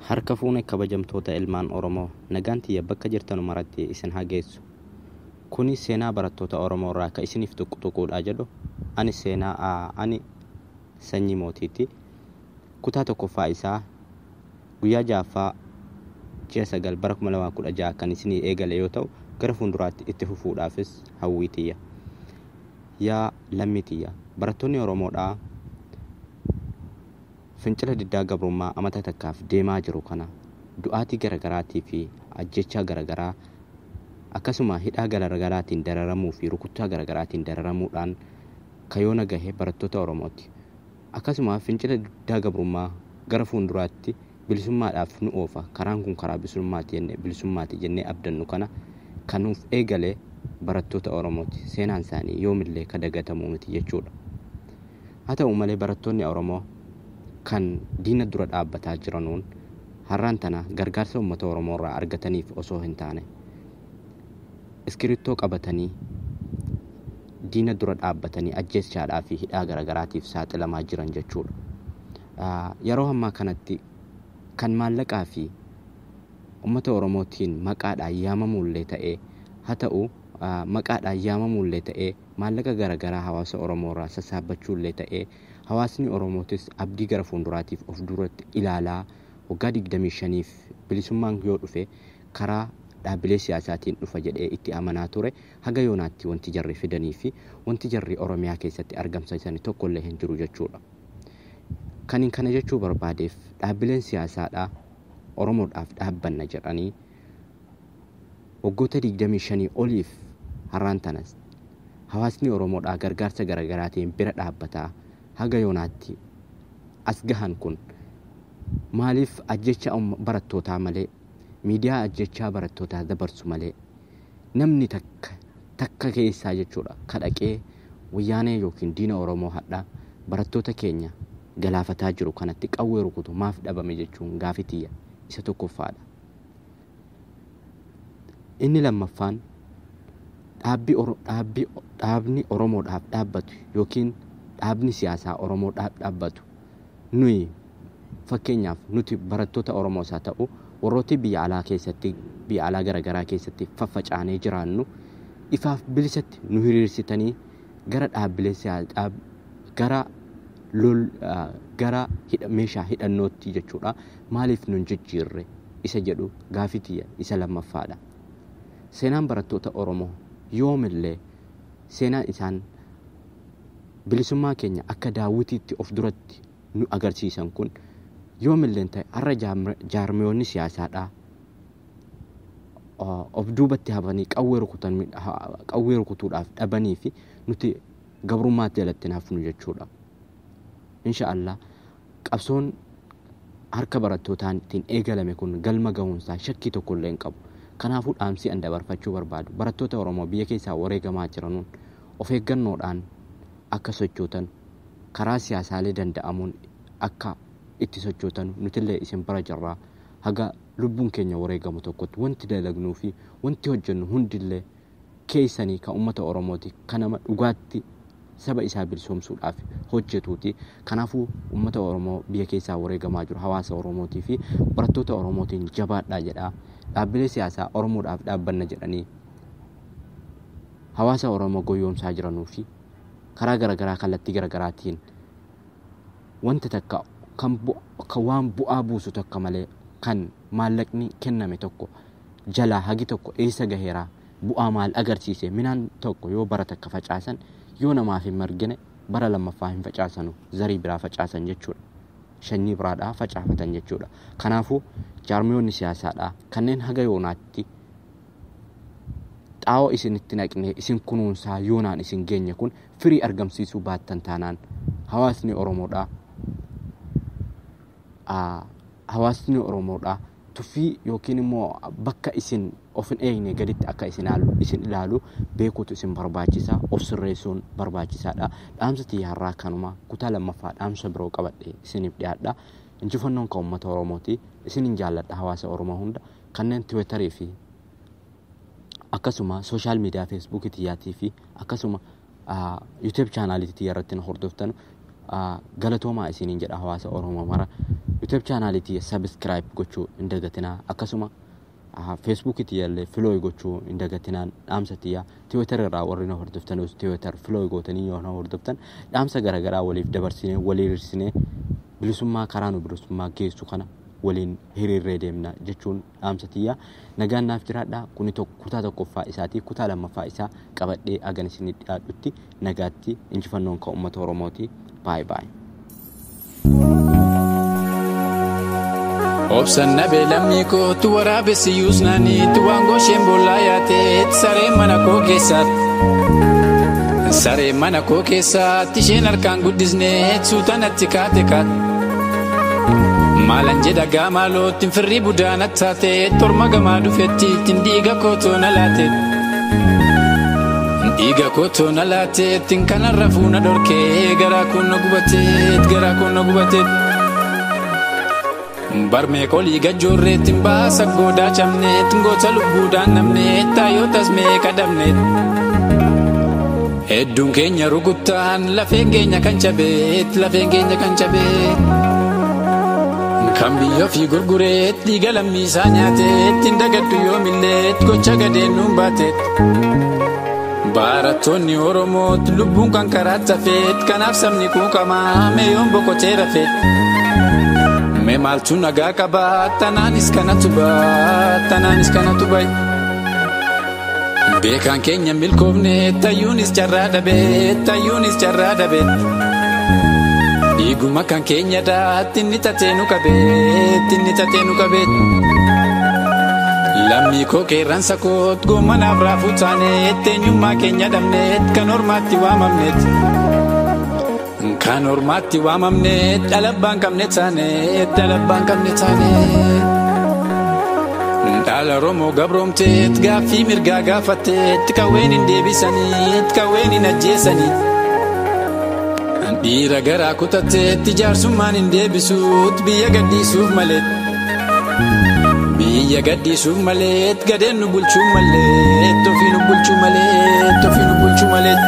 Harka fuune kabajamtoota ilmaan Oromoo, nagaan tiyya bakka jirtan maratti isin haa geessu. Kuni seenaa barattoota Oromoo irraa akka isiniif tuqu tuquudha jedhu ani seenaa ani sanyii mootiiti. Kutaa tokkoffaa isaa guyyaa 6ffaa ji'a 9 bara 2016 kan isinii eegale yoo ta'u, gara fuulduraatti itti fufuudhaafis hawwii tiyya. Yaa lammii tiyya, barattoonni Oromoodhaa fincila diddaa gabrummaa amata takkaaf deemaa jiru kana du'aatii garaagaraatii fi ajjechaa garaagaraa, akkasuma hidhaa garaagaraatiin dararamuu fi rukuttaa garaagaraatiin dararamuudhaan kayoona gahe barattoota Oromooti. Akkasuma fincila diddaa gabrummaa gara fuulduraatti bilisummaadhaaf nu oofa. Karaan kun karaa bilisummaati jennee abdannu kana kan nuuf eegale barattoota Oromooti. Seenaan isaanii yoomillee ka dagatamuu miti jechuudha. Haa ta'u malee barattoonni Oromoo kan diina dura dhaabbataa jiranuun har'aan tana gargaarsa uummata Oromoo irraa argataniif osoo hin taane iskiriiptoo qabatanii diina dura dhaabbatanii ajjeechaadhaa fi hidhaa garaagaraatiif saaxilamaa jiran jechuudha. Yeroo ammaa kanatti kan maallaqaa fi uummata Oromootiin maqaadhaan yaamamuullee ta'ee, haa ta'u maqaadhaan yaamamuullee ta'ee, maallaqa garaagaraa hawaasa Oromoo irraa sassaabachuullee ta'ee, hawaasni Oromootis abdii gara fuulduraatiif of duratti ilaalaa waggaa 25f bilisummaan yoo dhufe karaa dhaabbilee siyaasaatiin dhufa jedhee itti amanaa ture. Haga yoonaatti wanti jarri fidanii fi wanti jarri Oromiyaa keessatti argamsiisan tokkollee hin jiru jechuudha. Kan kana jechuu barbaadeef dhaabbileen siyaasaadhaa Oromoodhaaf dhaabbanna jedhanii waggoota 25 oliif har'aan tanas hawaasni Oromoodhaa gargaarsa garaagaraatiin bira dhaabbataa haga yoonaatti as gahan kun maaliif ajjecha barattootaa malee, miidiyaa ajjechaa barattootaa dabarsu malee, namni takka takka keessaa jechuudha kadhaqee wayyaanee yookiin diina Oromoo hadhaa barattoota keenya galaafataa jiru kanatti qawwee rukutu maaf dhabame jechuun gaafii tiyya isa tokkoffaadha. Inni lammaffaan dhaabni Oromoodhaaf dhaabbatu yookiin dhaabni siyaasaa Oromoodhaaf dhaabbatu nuyi fakkeenyaaf nuti barattoota Oromoos haa ta'u warrooti biyya alaa keessatti, biyya alaa garaagaraa keessatti faffacaanee jiraannu ifaaf bilisatti nu hiriirsitanii gara dhaabbilee siyaasaa, gara lol, gara meeshaa hidhannootti jechuudha maaliif nun jijjiirre isa jedhu gaafii tiyya isa lammaffaadha. Seenaan barattoota Oromoo yoomillee seenaan isaan bilisummaa keenya akka daawwitiitti of duratti nu agarsiisan kun yoomillee ta'e har'a jaarmiyoonni siyaasaadhaa of duubatti hafanii qawwee rukutuudhaaf dhabanii fi nuti gabrummaatti jalatti hafnu jechuudha. Insha Allah qabsoon harka barattootaan eegalame kun galma gahuunsaa shakkii tokkollee hin qabu. Kanaafuu dhaamsi an dabarfachuu barbaadu barattoota Oromoo biyya keessaa wareegamaa jiranuun of eeggannoodhaan akka sochootan, karaa siyaasaalee danda'amuun akka itti sochootan nutillee isin bira jirraa. Haga lubbuun keenya wareegamu tokkotti wanti dalagnuu fi wanti hojjennu hundillee keessanii kan uummata Oromooti, kan nama dhugaatti saba isaa bilisoomsuudhaaf hojjetuuti. Kanaafuu uummata Oromoo biyya keessaa wareegamaa jiru hawaasa Oromootii fi barattoota Oromootiin jabaadhaa jedhaa. Dhaabbilee siyaasaa Oromoodhaaf dhaabbanna jedhanii hawaasa Oromoo goyoomsaa jiranuu fi karaa garaagaraa kallattii garaagaraatiin wanta takka kan waan bu'aa buusu tokko malee kan maallaqni kenname tokko jalaa hagi tokko eessa gaheeraa, bu'aa maal agarsiise, minaan tokko yoo bara takka facaasan yoo namaaf hin margine bara lammaffaa hin facaasanu, zarii biraa facaasan jechuudha. Sanyii biraadhaa facaafatan jechuudha. Kanaafuu jaarmiyoonni siyaasaadhaa kanneen haga yoonaatti xaa'oo isinitti naqnee isin kunuunsaa yoonaan isin geenye kun firii argamsiisuu baattan taanaan hawaasni Oromoodhaa tuffii yookiin immoo bakka isin of hin eegne gaditti akka isin ilaalu beekuutu isin barbaachisa, of sirreessuun barbaachisaadha. Dhaamsa tiyya har'aa kanuma. Kutaa lammaffaa dhaamsa biroo qabadhee isiniif dhiyaadha. Injifannoon kan uummata Oromooti. Isinin jaalladha hawaasa Oromoo hunda. Kanneen Tiwiitarii fi Akkasuma sooshaal miidiyaa feesbuukii tiyyaatii fi akkasuma yuutuub chaanaalii tiyya irratti na hordoftan galatoomaa isiniin jedha hawaasa Oromoo mara. Yuutuub chaanaalii tiyya sabiskiraayib gochuu hin dagatinaa. Akkasuma feesbuukii tiyya illee filooyi gochuu hin dagatinaa dhaamsa tiyya. Tiwiitar irraa warri na hordoftanus tiwiitar filooyi gootanii yoo na hordoftan dhaamsa garaagaraa waliif dabarsinee walii hirsinee bilisummaa karaa nu bilisummaa geessu kana waliin hiriirree deemna jechuun dhaamsa tiyya. Nagaan naaf jiraadha. Kuni kutaa tokkoffaa isaatii kutaa lammaffaa isaa qabadhee hagan isinii dhiyaadhutti nagaatti injifannoon kan uummata Oromooti. Baay baay. Obsan nabee lammii kootu waraabessi yuusnaaniitu waan gosheen boollaa yaateet saree mana koo keessaatti. Saree mana koo keessaatti isheen harkaan guddisneet suutanatti kaate kaate. Maalan jedha gaamaalootti firrii budaanatti taateet torma gamaa dhufetti ittiin dhiiga kootoo na laateet. Dhiiga kootoo na laateet kanarra fuuna dhorkee garaa kun na gubateet garaa kun na gubateet. Barmee qolii gajjoorreetti baasa goodaa cabneet goota lubbuudhaan namneet taayootas meeqa dhabneet. Hedduun keenya rukuttaan lafeen keenya kan cabeet lafeen keenya kan cabeet. Kan biyya ofii gurgureet dhiiga lammiisaa nyaateet hin dagaddu yoomilleet gocha gadeen nuun baateet. Barattoonni Oromoot lubbuun kan karaa tafeet kanaaf sabni quuqamaa meeyoon boqotee rafeet. Mee maaltu nagaa qabaa tanaanis kanatu baa tanaanis kanatu ba'i. Beekaan keenya milkoofne tayyuunis carraa dhabee tayyuunis carraa dhabee. Dhiiguma kan keenya daatti inni tatee nu qabee inni tatee nu qabee. Lammii koo qeerransa koot goomanaaf raafuu taaneet eenyummaa keenya dhabneet kan ormaatti waamamneet. Kan ormaatti waamamneet dhalabbaan qabne taaneet dhalabbaan qabne taaneet. Dhala Oromoo gabroomteet gaaffii mirgaa gaafatteet qawween hin deebisaniit qawween hin ajjeesaniit. Dhiira garaa kutatteet ijaarsummaan hin deebisuut biyya gadhiisuuf maleet. Biyya gadhiisuuf maleet gadeen nu bulchuu maleet ofii nu bulchuu maleet ofii nu bulchuu maleet.